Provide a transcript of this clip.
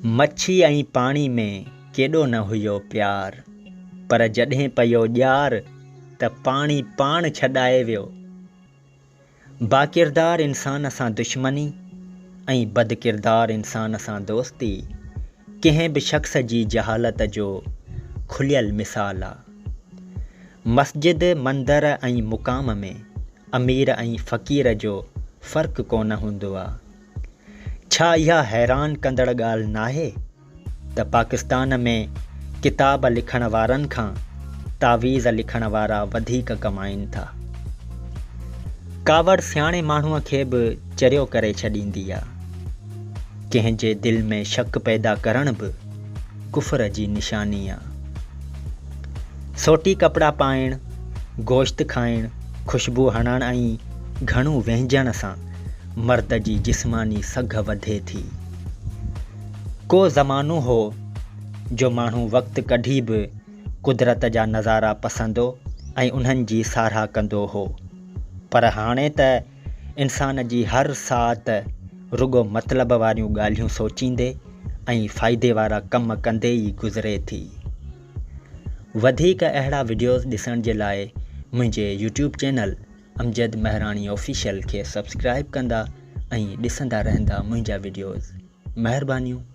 مڇي ۽ پاڻي ۾ ڪيڏو نه هيو پيار، پر جڏهن پيو ڄار ته پاڻي پاڻ ڇڏائي ويو. باڪردار انسان سان دشمني ۽ بدڪردار انسان سان دوستي ڪنهن به شخص جي جهالت جو کليل مثال آ. مسجد، مندر ۽ مقام ۾ امير ۽ فقير جو فرق ڪونه هوندو آ. ڇا اها حيران ڪندڙ ڳالهه ناهي ته پاڪستان ۾ ڪتاب لکڻ وارن کان تعويذ لکڻ وارا وڌيڪ ڪمائين ٿا. ڪاوڙ سياڻي ماڻهوء کي به چريو ڪري ڇڏيندي آ. ڪنهن جي دل ۾ شڪ پيدا ڪرڻ به ڪفر جي نشاني آ. سوٽي ڪپڙا پائڻ، گوشت کائڻ، خوشبو هڻڻ ۽ گهڻو وهنجڻ سان مرد جي جسماني سگهه وڌي ٿي. ڪو زمانو هو جو ماڻهو وقت ڪڍي به قدرت جا نظارا پسندو ۽ انهن جي ساراهه ڪندو هو. پر هاڻي ته انسان جي هر ساعت رڳو مطلب واريون ڳالهيون سوچيندي ۽ فائدي وارا ڪم ڪندي ئي گذري ٿي. وڌيڪ اهڙا وڊيوز ڏسڻ جي لاء منهنجي YouTube channel Amjad Mehrani official کي سبسڪرائيب ڪندا ۽ ڏسندا رهندا منهنجا وڊيوز. مهربانيون.